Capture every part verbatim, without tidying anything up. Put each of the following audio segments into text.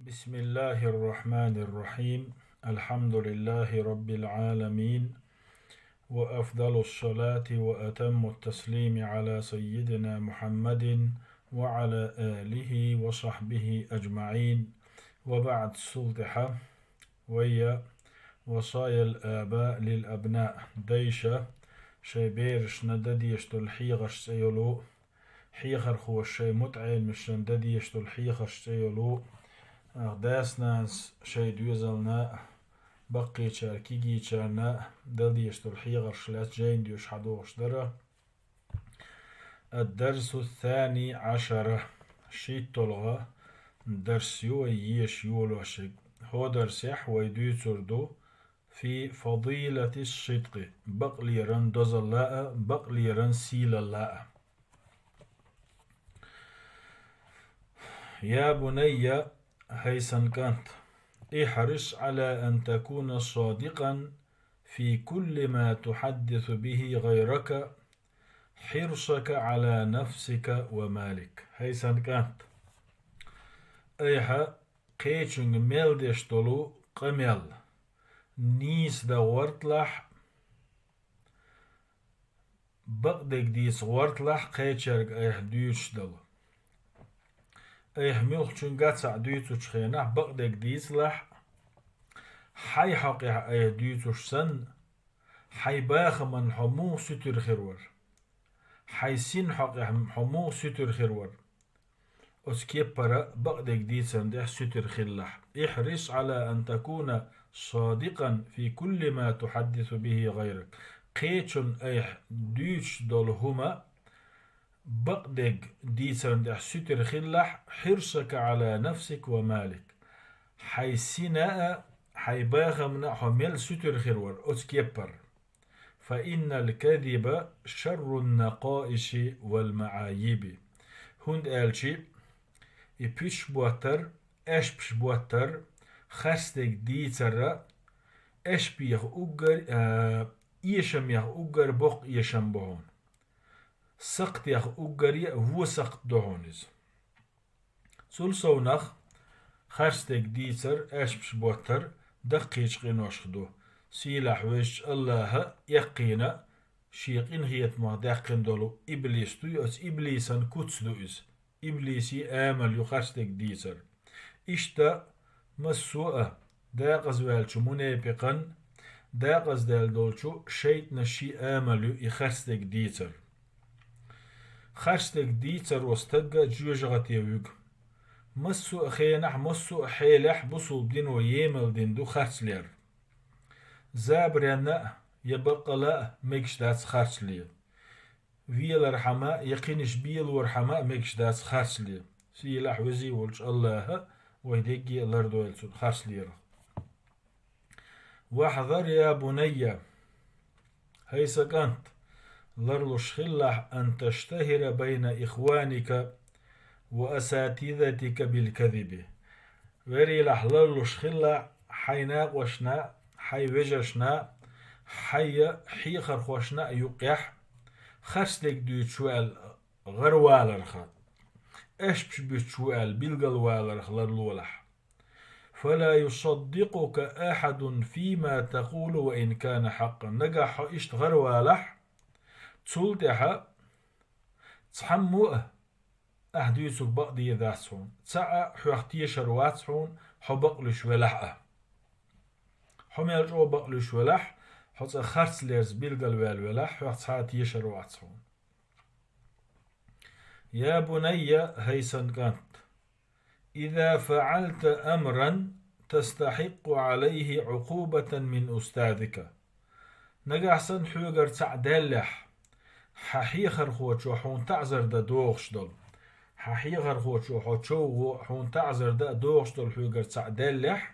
بسم الله الرحمن الرحيم. الحمد لله رب العالمين. وأفضل الصلاة وأتم التسليم على سيدنا محمد وعلى آله وصحبه أجمعين. وبعد. Цул тӀехьа вай وصايا الآباء للأبناء, дайша шоай берашна дан дезаш долу хьехарш цӀе йолу, хьехархоша шайн мутаӀеламашна дан дезаш долу хьехарш цӀе йолу, а, дас-нанас шайн доьзална, баккхийчара, кегийчарна дан дезаш долу хьехарш лаьцна жайна доьшуш хьадогӀуш дара. الدرس الثاني عشر. ШийтталгӀа дарс ю вай еша йолош ерг. ХӀокху дарсехь вай дуьйцур ду في فضيلة الصدق, бакълеран дозалла а, бакълеран сийлалла а. يا بني, хӀай сан кӀант, احرص على أن تكون صادقا في كل ما تحدث به غيرك حرصك على نفسك ومالك. ХӀай сан кӀант, айхьа кхечуьнга мел деш долу къамел нийса дан гӀорталахь, бакъдерг дийца гӀорталахь кхечаьрга айхьа дуьйцуш долу. Айхьа муьлххачуьнга а цхьаъ дуьйцучу хенахь бакъдерг дийцалахь, хьайн хьокъехь айхьа дуьйцуш санна, хьайн бахамна хьо муха сутара хир вара? Хьайн сина хьокъехь хьо муха сутара хир вара? Оцу кеппара бакъдерг дийцарна тӀехь сутара хилалахь. احرص على أن تكون صادقا في كل ما تحدث به غيرك. Кхечунна айхьа дуьйцуш долу хӀума бакъдерг дийцарна тӀехь сутара хилалахь, حرصك على نفسك ومالك. Хьайн сина а, хьайн бахамна а хьо мел сутара хир вара оцу кеппара. فإن الكذب شر النقائص والمعايب. ХӀунда аьлча и пуьташ боттар, аьшпаш боттар, харцдерг дийцар а, аьшпех уггар а, эшамех уггар боккха эшам бу хьуна. Сакхтех уггаре а вон сакхт ду хьуна иза. Цул совнах, харцдерг дийцар, аьшпаш боттар даккхийчу къиношха ду. Сийлахь везачу АллахӀа эккхийна шен къинхетамах даьккхина долу иблис дуй, оцу иблисан куц ду иза. Иблисан амал ю харцдерг дийцар. Иштта массо а декъазваьллачу мунепикъан декъаздаьлла долчу шайтӀанан шен амал ю и харцдерг дийцар. Харцдерг дийцаро стаг жоьжахате вуьгу. Массо а хенахь, массо а хьелехь бусулба дино емал дина ду харцлера. Забаренна а, я баккъала а мегаш дац харцле. Велархьама я кхинаш белорхьама а мегаш дац харцле. Сийлахь везий волчу АллахӀа вай дегге а лардойла цунна харцлерах. واحذر يا بني, хӀай сан кӀант, ларлуш хилалахь, أن تشتهر بين إخوانك وأساتذتك بالكذب. Верийлахь, ларлуш хилла хьайн накъошна, хьайн вежаршна, хьайн хьехархошна а юккъехь, харцдерг дуьйцуш ву аьлла гӀараваларх, аьшпаш буьтуш ву аьлла билгалваларх ларлолахь. فلا يصدقك أحد فيما تقول وإن كان حقا. Нагахь хьо иштта гӀаравалахь, цул тӀаьхьа цхьаммо а ахь дуьйцург бакъдийр дац хьуна. Цхьа а хьох тешар вац хьуна, хьо бакълуьйш велахь а. Хьо мел чӀогӀа бакълуьйш велахь, хьо цкъа харцлерца билгалваьлла велахь, хьох цхьа а тешар вац хьуна. يا بني, хӀай сан кӀант, إذا فعلت أمرا تستحق عليه عقوبة من أستاذك. Нагахь санна хьоьгара цхьаъ даьллехь, хьан хьехархочо хьуна таӀзар дан догӀуш долу, хьан хьехархочо хьо човгӀо хьуна таӀзар дан а догӀуш долу хьоьгара цхьаъ даьллехь,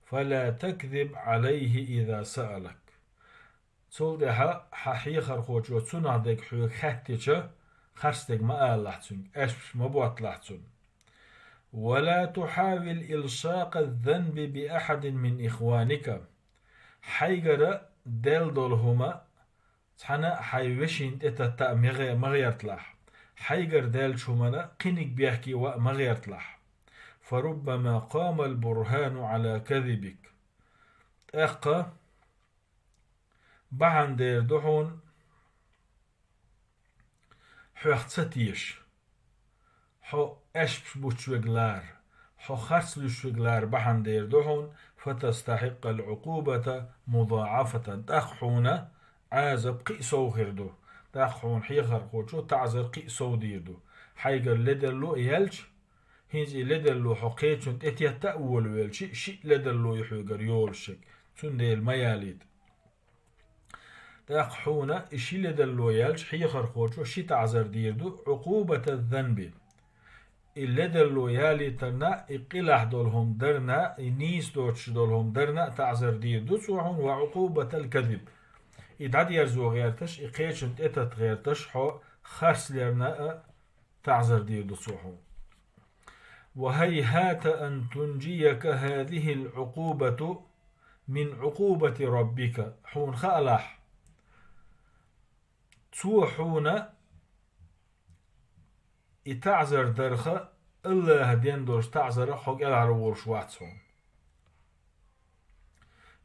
فلا تكذب عليه إذا سألك. Цул тӀаьхьа хьан хьехархочо цунах дерг хьоьга хаьттича, харцдерг ма алалахь цуьнга, аьшпаш ма ботталахь цунна. ولا تحاول إلصاق الذنب بأحد من إخوانك. Хьайгара даьлла долу хӀума цхьана а хьайн вешин тӀе татта а ма гӀе-, ма гӀерталахь. Хьайгара даьллачу хӀумана кхиниг бехке ван а ма гӀерталахь. فربما قام البرهان على كذبك. ТӀаккха бахьана дер ду хьуна хьох ца теша, хьо аьшпаш буч вега лара, хьо харц луьш вега лара бахьана дер ду хьуна, فتستحق العقوبة مضاعفة, тӀаккха хьуна Ӏазап кхин а сов хир ду, тӀаккха хьуна хьехархочо таӀзар кхин а сов дийр ду. Хьайгара ледарло а яьлча, хӀинца и ледарло хьо кхечун тӀе тетта а волавелча, шиъ ледарло ю хьоьгара йолаш шег, цундела ма ялийта. ТӀаккха хьуна и ши ледарло яьлча, хьехархочо ши таӀзар дийр ду, عقوبة الذنب. И ледарло ялийтарна, и къилахь долу хӀума дарна, и нийса доцуш долу хӀума дарна а таӀзар дийр ду цо хьуна, وعقوبة الكذب. И дӀадерзо гӀерташ, и кхечун тӀе тата гӀерташ, хьо харц лерна а таӀзар дийр ду цо хьуна. وهيهات أن تنجيك هذه العقوبة من عقوبة ربك. Хьуна хаалахь, цо хьуна и таӀзар дарха, Аллаха ден долуш таӀзарах хьо кӀелхьарволуш вац хьуна.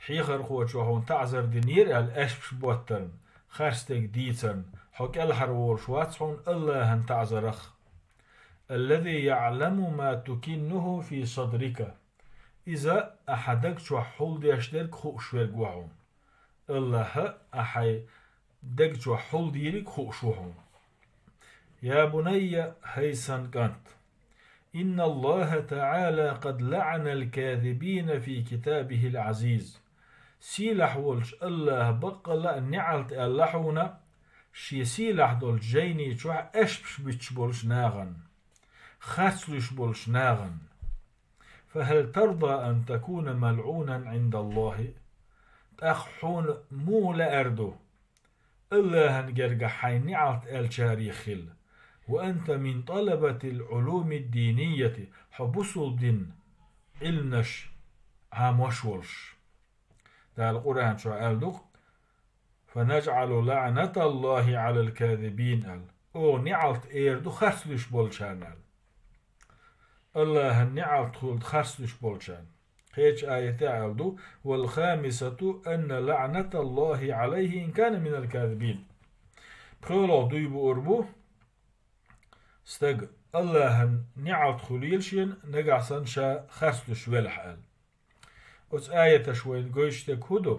Хьехархочо хьуна таӀзар динера аьлла, аьшпаш боттарна, харцдерг дийцарна, хьо кӀелхьарволуш вац хьуна Аллахьан таӀзарах. الذي يعلم ما تكنه في صدرك. Иза ахьа даг чохь хьулдеш дерг хууш верг ву хьуна. Аллаха ахьа даг чохь хьулдийриг хууш ву хьуна. يا بني, хӀай сан кӀант, إن الله تعالى قد لعن الكاذبين في كتابه العزيز. Сийлахь волчу Аллаха баккъалла а неӀалт аьлла хьуна, шен сийлахь долчу жайни чохь аьшпаш буьтуш болчу нахана, харц луьш болчу нахана. فهل ترضى أن تكون ملعونا عند الله؟ ТӀаккха хьуна муха лаьар ду, Аллахьан гергахь хьайн неӀалт аьллачарах хила, وأنت من طلبة العلوم الدينية, хьо бусулба дин Ӏилманаш Ӏамош волуш? Дала Къуръан чохь аьлла ду-кх: فنجعل لعنة الله على الكاذبين аьлла. Оха неӀалт эр ду харц луьш болчарна аьлла. Аллахьан неӀалт хуьлда харц луьш болчарна. Кхечу аятехь аьлла ду: والخامسة أن لعنة الله عليه إن كان من الكاذبين. ПхоьлгӀа дуй буур бу стаг, Аллахьан неӀалт хуьлийла шена, нагахь санна ша харц луьш велахь аьлла. Оцу аяташ вайна гойтуш дерг хӀун ду?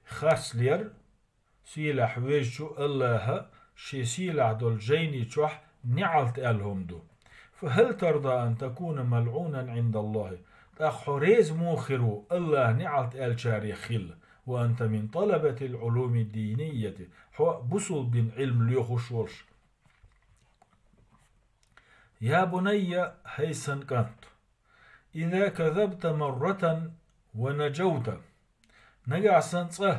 Харц лер, сийлахь везачу Аллаха шен сийлахь долчу жайни чохь неӀалт аьлла хӀума ду. فهل ترضى أن تكون ملعونا عند الله؟ ТӀаккха хьо реза муха хир ву Аллаха неӀалт аьллачарах хила, وأنت من طلبة العلوم الدينية, хьо бусулба дин Ӏилма лоьхуш волуш? يا بني, хӀай сан кӀант, إذا كذبت مرة ونجوت. Нагахь санна цкъа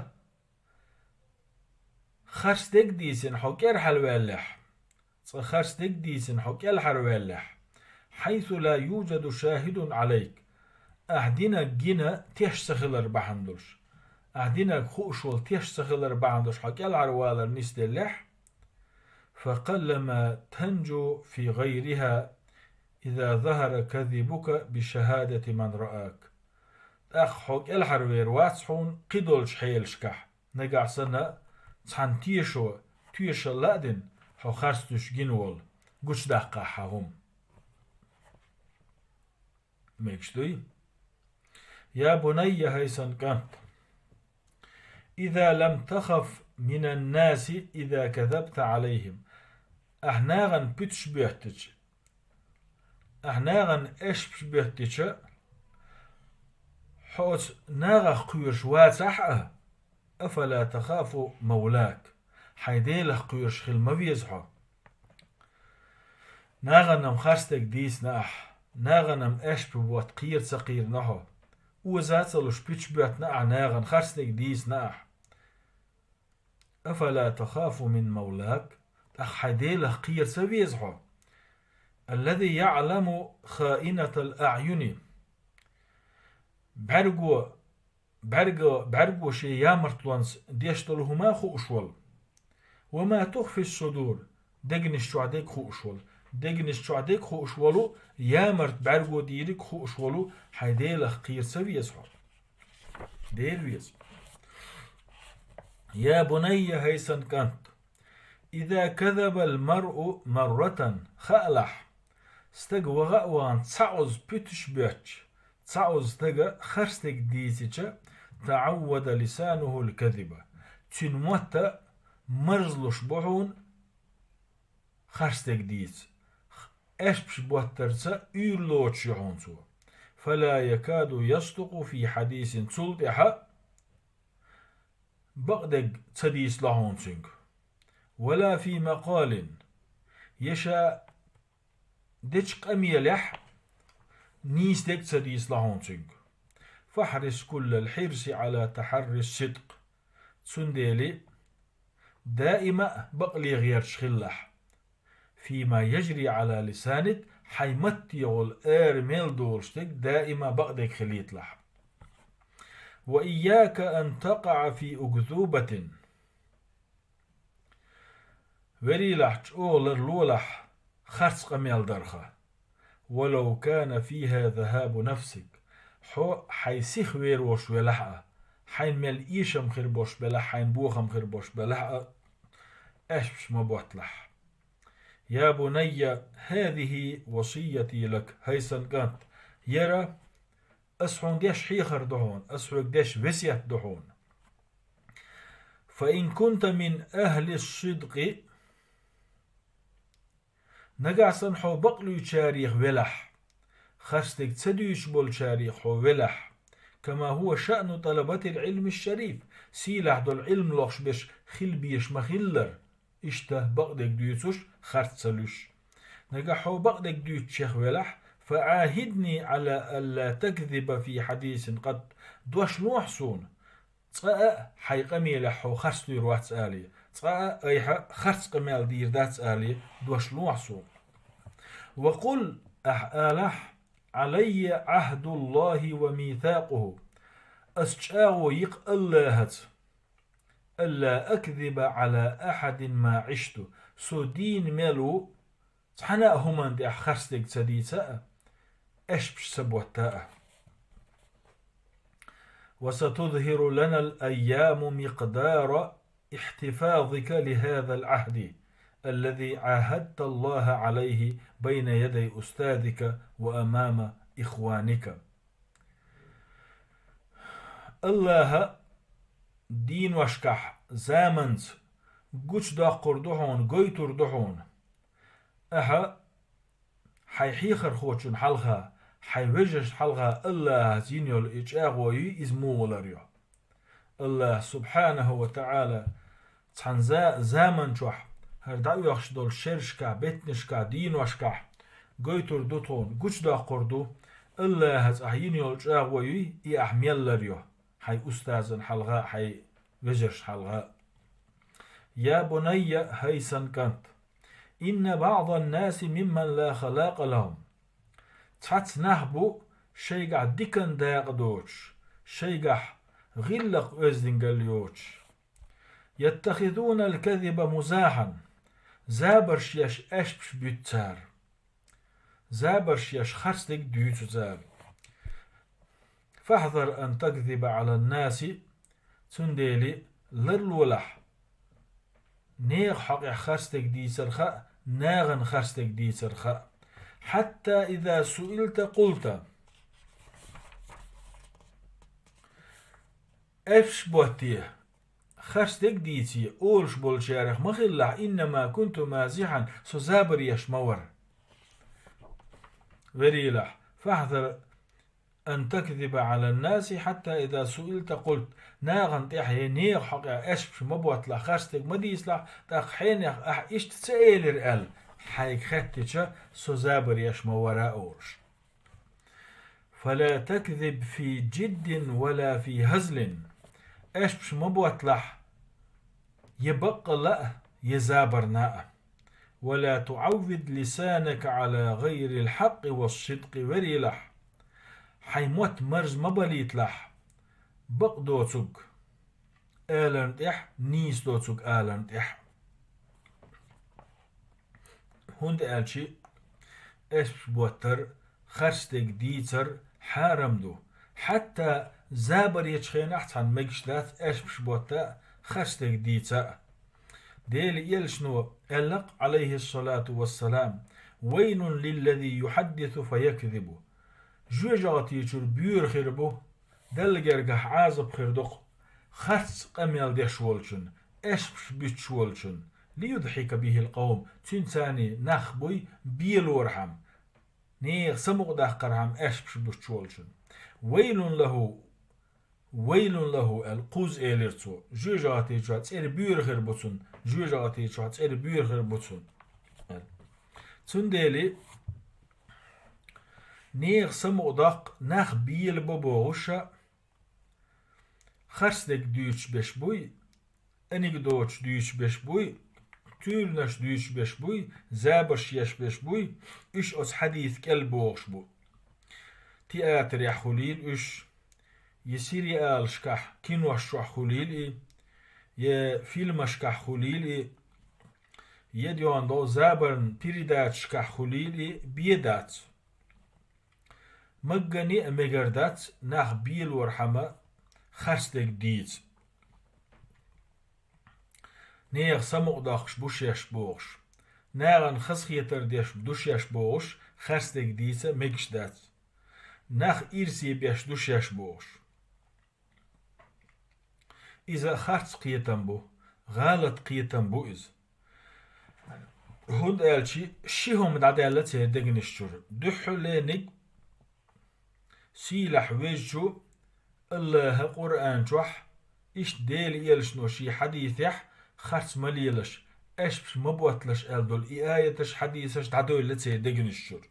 харц дерг дийцина хьо кӀелхьарваьллехь, цкъа харц дерг дийцина хьо кӀелхьарваьллехь, حيث لا يوجد شاهد عليك, ахь динарг гина теш ца хилар бахьана долуш, ахь динарг хууш волу теш ца хилар бахьана долуш хьо кӀелхьарвалар нисделлехь, فقلما تنجو في غيرها إذا ظهر كذبك بشهادة من رآك. ТӀаккха хьо кӀелхьарвер вац хьуна кхидӀа долчу хьелашкахь, нагахь санна цхьана тешо, тоьшалла а дина, хьо харц луьш гина волу, гучудаккхахь хьан хӀума. Мегаш дуй? يا بني, хӀай сан кӀант, إذا لم تخف من الناس إذا كذبت عليهم. Ахь нахана пуьташ боьттича, ахь нахана аьшпаш боьттича, хьо оцу нахах кхоьруш вацахь а, أفلا تخاف مولاك, хьайн Делах кхоьруш хила ма веза хьо? Нахана-м харц дерг дийцина ахь, нахана-м аьшпаш ботта кхера ца кхийрина хьо, оза а ца луш пуьташ боьттина ахь, нахана харц дерг дийцина ахь. أفلا تخاف من مولاك, тӀаккха хьайн Делах кхера ца веза хьо? الذي يعلم خائنة الأعين. БӀаьрго, бӀаьрго, бӀаьрго шен ямартлонца деш долу хӀума хууш волу. وما تخفي الصدور, дегнаш чохь дерг хууш волу. дегнаш чохь дерг хууш волу, ямарта бӀаьрго дийриг хууш волу хьайн Делах кхера ца веза хьо. Дера веза. Я бунайя, хӀай сан кӀант, иза казабал маръу марратан, хаалахь, стаг ваха а вахана цхьа Ӏуза пуьташ боьттуш, цхьа Ӏуза стага харц дерг дийцича, таӀаввада лисанухул казиба, цуьнан мотт марзлуш бу хьуна харц дерг дийца. Аьшпаш боттарца уьйр лоцуш ю хьуна цо. Фала якаду ясдукъу фи хьадисин, цул тӀаьхьа бакъдерг ца дийцало хьуна цуьнга. Вала фи макъалин, я ша дечу къамелехь нийса дерг ца дийцало хьуна цуьнга. Фахьрис куллал хьирси Ӏала тахьаррис сидкъ. Цундела даима а бакъле гӀерташ хилалахь. Фима яжри Ӏала лисаник, хьайн маттехула ара мел долуш дерг даима бакъдерг хилийталахь. Ва ийяка ан такъаӀа фи укзубатин. Верийлахь, чӀогӀа ларлолахь харц къамел дарха. Валав кана фиха захабу нафсик. Хьо хьайн сих вер волуш велахь а, хьайн мел эшам хир болуш белахь, хьайн бохам хир болуш белахь а, аьшпаш ма ботталахь. Я бунайя, хазихи васийяти лак, хӀай сан кӀант, яра ас хьуна деш хьехар ду хьуна, ас хьоьга деш весет ду хьуна. Фа ин кунта мин ахлис сидкъи, нагахь санна хьо бакълуьйчарех велахь, харц дерг ца дуьйцуш болчарех хьо велахь, кама хӀуа шаъну талабатил Ӏилмиш шариф, сийлахь долу Ӏилма лохуш берш хила безаш ма-хиллара, иштта бакъдерг дуьйцуш, харц ца луьйш. Нагахь хьо бакъдерг дуьйцучех велахь, фа Ӏахидни Ӏала алла такзиба фи хьадисин къат, дош лохьа суна, цкъа а хьайн къамелехь хьо харц луьйр вац алий, цкъа а айхьа харц къамел дийр дац алий, дош лохьа суна. Ва къул, ахь алахь, Ӏалайя Ӏахдуллахи ва мисакъуху, ас чӀагӀо йи-кх Аллахьаца, алла акзиба Ӏала ахьадин ма Ӏишту, со дийна мел ву, цхьана а хӀуманна тӀехь харц дерг ца дийца а, аьшпаш ца ботта а. Ва сатузхиру ланал айяму микъдара ихьтифазика лихазал Ӏахди, аллази Ӏахадта Аллаха Ӏалайхи байна ядай устазика ва амама ихваника. Аллаха дийношкахь, заманца гучудоккхур ду хьуна, гойтур ду хьуна. Ахьа хьайн хьехархочун хьалха, хьайн вежаршна хьалха Аллахьаца йина йолу и чӀагӀо юй, иза муха валар ю. Аллах, субхьанаху ва таӀала, цхьана за-, заман чохь, хӀара дӀаоьхуш долу шерашкахь, беттанашкахь, дийношкахь гойтур ду тхуна, гучудоккхур ду, Аллахьаца ахь йина йолу чӀагӀо юй, и ахь мел лар ю, хьайн устазан хьалха а, хьайн вежаршна хьалха а. Я бунайя, хӀай сан кӀант, инна баӀданнаси мимман ла халакъа лахум. Цхьацца нах бу шайгахь дикан дакъа доцуш, шайгахь гӀиллакх-оьздангалла йоцуш. Яттахизунал казиба музахьан, забарш еш аьшпаш буьту цара. Забарш еш харц дерг дуьйцу цара. Фахьзар ан такзиба Ӏаланнаси, цундела ларлолахь нехан хьокъехь харц дерг дийцарх а, нахана харц дерг дийцарх а. Хьатта иза суилта къулта. Аьшпаш ботте, харц дерг дийце олуш болчарех ма хилалахь, иннама кунту мазихьан, со забар еш ма вара. Верийлахь, фахьзар ан такзиба Ӏаланнаси хьатта иза суилта къулт, нахана тӀехь я нехан хьокъехь аьшпаш ма ботталахь, харц дерг ма дийцалахь, тӀаккха хьенех ахь иштта ца элира аьлла, хьайга хаьттича, со забар еш ма вара олуш. Фала такзиб фи жиддин вала фи хӀазлин. Аьшпаш ма ботталахь, я баккъалла а, я забарна а. Вала туӀаввид лисанака Ӏала гӀайрил хьакъи ва сидкъи, верийлахь, хьайн мотт марз ма балийталахь бакъ доцург аларна тӀехь, нийса доцург аларна тӀехь. ХӀунда аьлча аьшпаш боттар, харцдерг дийцар хьарам ду. Хьатта забар ечу хенахь цхьанна мегаш дац аьшпаш ботта, харцдерг дийца а. Делан элчано аьлла-кх, Ӏалайхиссалату вассалам: «Вайлун лиллази юхьаддису фаякзибу». ЖоьжагӀатечуьра боьра хир бу, Далла гергахь Ӏазап хир ду-кх, харц къамел деш волчун, аьшпаш буьтуш волчун, лиюдхьика бихил къавм, цуьнца нах буй белорхьама, нехан самукъадаккхархьама аьшпаш буьтуш волчун. «Вайлун лаху, вайлун лаху», аьлла, кхузза элира цо. ЖоьжагӀатечохь цӀера боьра хир бу цунна, жоьжагӀатечохь цӀера боьра хир бу цунна, аьлла. Цундела нехан самукъадоккху, нах бела бо бохуш а, харцдерг дуьйцуш берш буй, анекдоташ дуьйцуш берш буй, туьйранаш дуьйцуш берш буй, забарш еш берш буй, уьш оцу хьадисан кӀел богӀуш бу. Театрехь хуьлийла уьш, я сериалашкахь, кинош чохь хуьлийла и, я фильмашкахь хуьлийла и, я доьгӀна долу забарна передачашкахь хуьлийла и, бен дац. Маггане а мегар дац нах белорхьама харцдерг дийца. Нехан самукъадоккхуш бу шаьш бохуш, нахана хазахетар деш ду шаьш бохуш, харцдерг дийца мегаш дац. Нах ирсе беш ду шаьш бохуш. Иза харц кхетам бу, гӀалат кхетам бу иза. ХӀунда аьлча ши хӀума дӀадаьлла церан дегнаш чуьра. Дуьххьарлерниг, сийлахь везачу АллахӀа Къуръан чохь, иштта Делан элчано шен хьадисехь харц ма лелаш, аьшпаш ма ботталаш аьлла долу и аяташ, хьадисаш дӀадоьлла церан дегнаш чуьра.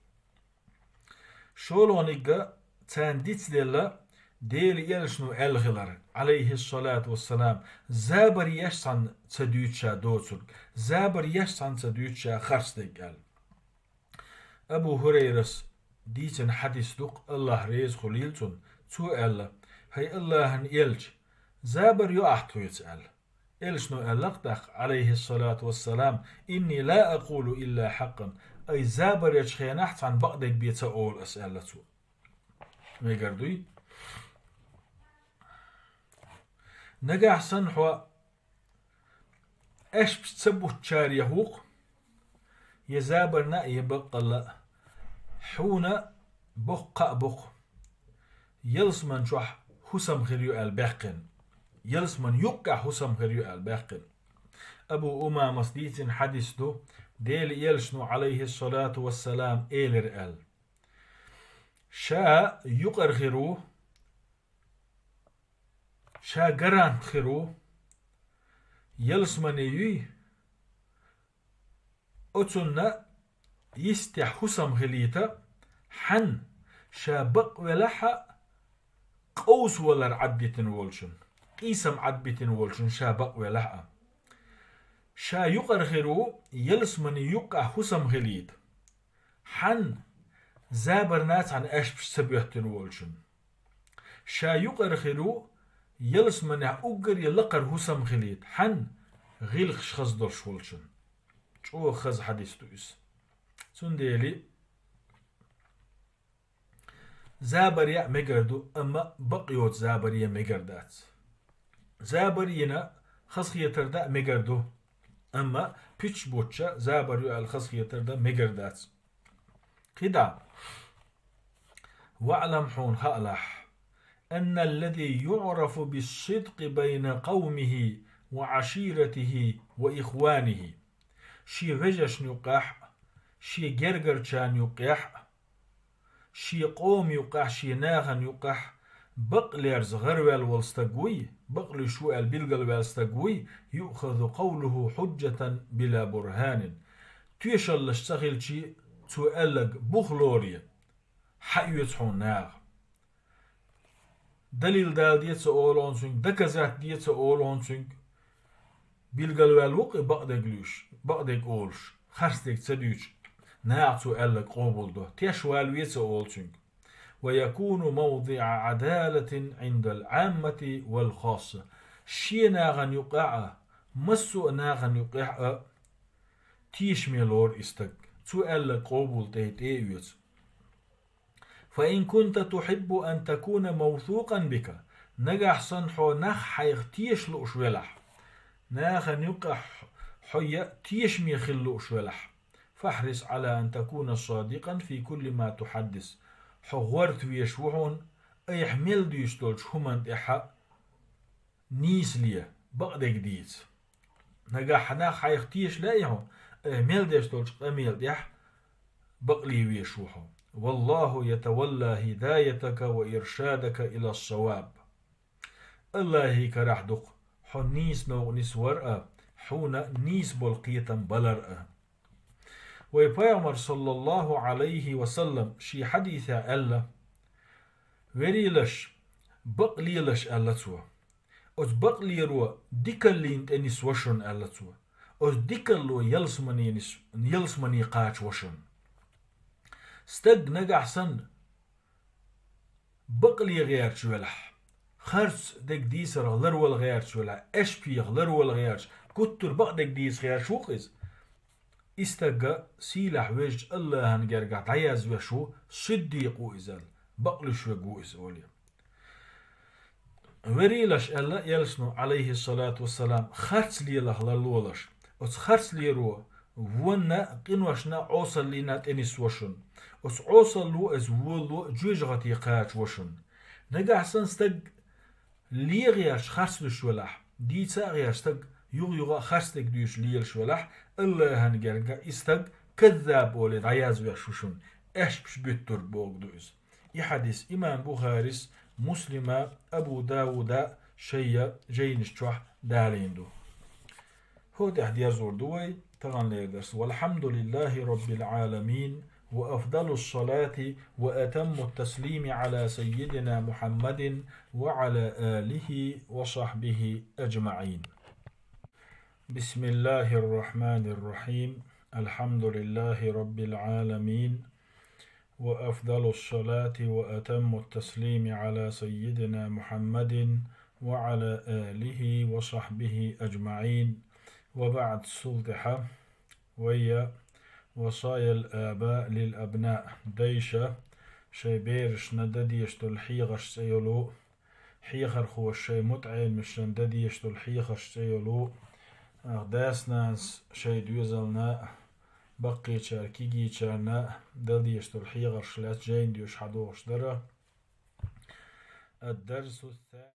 ШолгӀаниг а царна дицделла Делан элчано аьлла хилар, Ӏалайхиссалату вассалам, забар еш цхьаьна ца дуьйцу ша доцург, забар еш цхьаьна ца дуьйцу ша харцдерг аьлла. Абу ХӀурайрас дийцина хьадис ду-кх, АллахӀ реза хуьлийла цунна, цо аьлла: «ХӀай АллахӀан элча, забар йо ахь тхоьца?» аьлла. Элчано аьлла-кх тӀаккха, Ӏалайхиссалату вассалам: «Инни ла акъулу илла хьакъан». Ай, забар ечу хенахь цхьаьна бакъдерг бен ца олу ас, аьлла цо. Мегар дуй? Нагахь санна хьо аьшпаш ца буттучарех ву-кх, я забарна а, я баккъалла а, хьуна боккха кхаъ бу-кх, ялсаман чохь хӀусам хир ю аьлла баьккхина, ялсаман юккъехь хӀусам хир ю аьлла баьккхина. Абу Умамас дийцина хьадис ду, Делан элчано, Ӏалайхиссалату вассалам, элира аьлла: «Ша юкъара хир ву, ша гарант хир ву, ялсамане юй, оцунна йистехь хӀусам хилийта, хьан ша бакъвелахь а, къовсавалар Ӏадбитина волчун, къийсам Ӏадбитина волчун ша бакъвелахь а. Ша юкъара хир ву, ялсамане юккъехь хӀусам хилийта, хьан забарна цхьаьна аьшпаш ца боьттина волчун. Ша юкъара хир ву, ялсаманехь уггаре лакхара хӀусам хилийта, хьан гӀиллакхаш хаза долуш волчун». ЧӀогӀа хаза хьадис ду иза. Цундела забар яа мегар ду, амма бакъ йоцу забар яа мегар дац. Забар йина, хазахетар дан мегар ду, амма пуьташ буттуш забар ю аьлла хазахетар дан мегар дац. КхидӀа: «ВаӀлам», хьуна хаалахь, «анна ллази юӀрафу биссидкъи байна къавмихи ва Ӏаширатихи ва ихванихи». Шен вежаршна юккъехь а, шен гергарчарна юккъехь а, шен къоман юккъехь, шен нахана юккъехь бакълерза гӀараваьлла волу стаг вуй, бакълуьйш ву аьлла билгалваьлла стаг вуй, юъхазу къавлуху хьуджжатан била бурханин. Тоьшаллаш ца хилчий, цо аьлларг бух лоре, хьаоьцу хьуна наха. Далил дала де ца олу хьуна цуьнга, доказать де ца олу хьуна цуьнга. Билгалваьлла ву-кх и бакъдерг луьйш, бакъдерг олуш, харцдерг ца дуьйцуш, наха цо аьлларг къобалдо, теш валаве ца олу цуьнга. «Ва якуну мавдиӀа Ӏадалатин Ӏиндал Ӏаммати вал хасса». Шен нахана юккъехь а, массо а нахана юккъехь а тешаме лору и стаг. цо аьлларг къобал дайта тӀе а оьцу. فإن كنت تحب أن تكون موثوقا بك, нагахь санна хьо нах хьайх теша лууш велахь, нахана юкъахь хьо яа тешаме хила лууш велахь, فاحرص على أن تكون صادقا في كل ما تحدث. Хьо гӀорта везаш ву хьуна, айхьа мел дуьйцуш долчу хӀуманна тӀехь нийса ле, бакъдерг дийца. Нагахь нах хьайх теша лаьий хьуна, айхьа мел деш долчу къамел тӀехь бакъле везаш ву хьо. والله يتولى هدايتك وإرشادك إلى الصواب. АллахӀан карахь ду-кх хьо нийса новкъа нисвар а, хьуна нийса болу кхетам балар а. Вай Пайхамар, саллаллаху Ӏалайхи ва саллам, шен хьадисехь аьлла: «Верийлаш, бакълелаш», — аьлла цо. «Оцу бакълеро дикаллина тӀе нисво шуна», — аьлла цо. «Оцу дикалло ялсамане нис-, ялсамане кхачаво шуна». Стаг нагахь санна бакъле гӀерташ велахь, харц дерг дийцарх ларвала гӀерташ велахь, аьшпех ларвала гӀерташ, гуттар а бакъдерг дийца гӀерташ ву-кх иза. И стаг сийлахь везачу АллахӀан гергахь дӀаязвеш ву, сиддикъ ву иза аьлла, бакълуьйш верг ву иза олий. Верийлаш аьлла Элчано, Ӏалайхиссалату вассалам, харц лелах ларлолаш. Оцу харц леро вонна а, къиношна а, Ӏосаллина а тӀе нисво шуна. Оцу Ӏосалло, иза волало а жоьжахате кхачаво шуна. Нагахь санна стаг ле гӀерташ харц луьйш велахь, дийца а гӀерташ стаг юха-юха а харц дерг дуьйцуш лелаш велахь, АллахӀан гергахь и стаг каззаб олий дӀаязвеш ву шуна, аьшпаш буьттург бохург ду иза. И хьадис имам Бухарис, Муслима, Абу Дауда шайн жайнаш чохь далийна ду. ХӀокху тӀехь дерзор ду вай таханлера дарс. والحمد لله رب العالمين، وأفضل الصلاة وأتم التسليم على سيدنا محمد وعلى آله وصحبه أجمعين. بسم الله الرحمن الرحيم. الحمد لله رب العالمين، وأفضل الصلاة وأتم التسليم على سيدنا محمد وعلى آله وصحبه أجمعين. وبعد، цул тӀаьхьа вай وصايا الآباء للأبناء, дайша шайн берашна дан дезаш долу хьехарш цӀе йолу, хьехархоша шайн мутаӀеламашна дан дезаш долу хьехарш цӀе йолу, дас-нанас шайн доьзална а, баккхийчара, кегийчарна а дала дезаш долу хьехарш лаьцна жайна доьшуш хьадогӀуш дара. الدرس الثاني.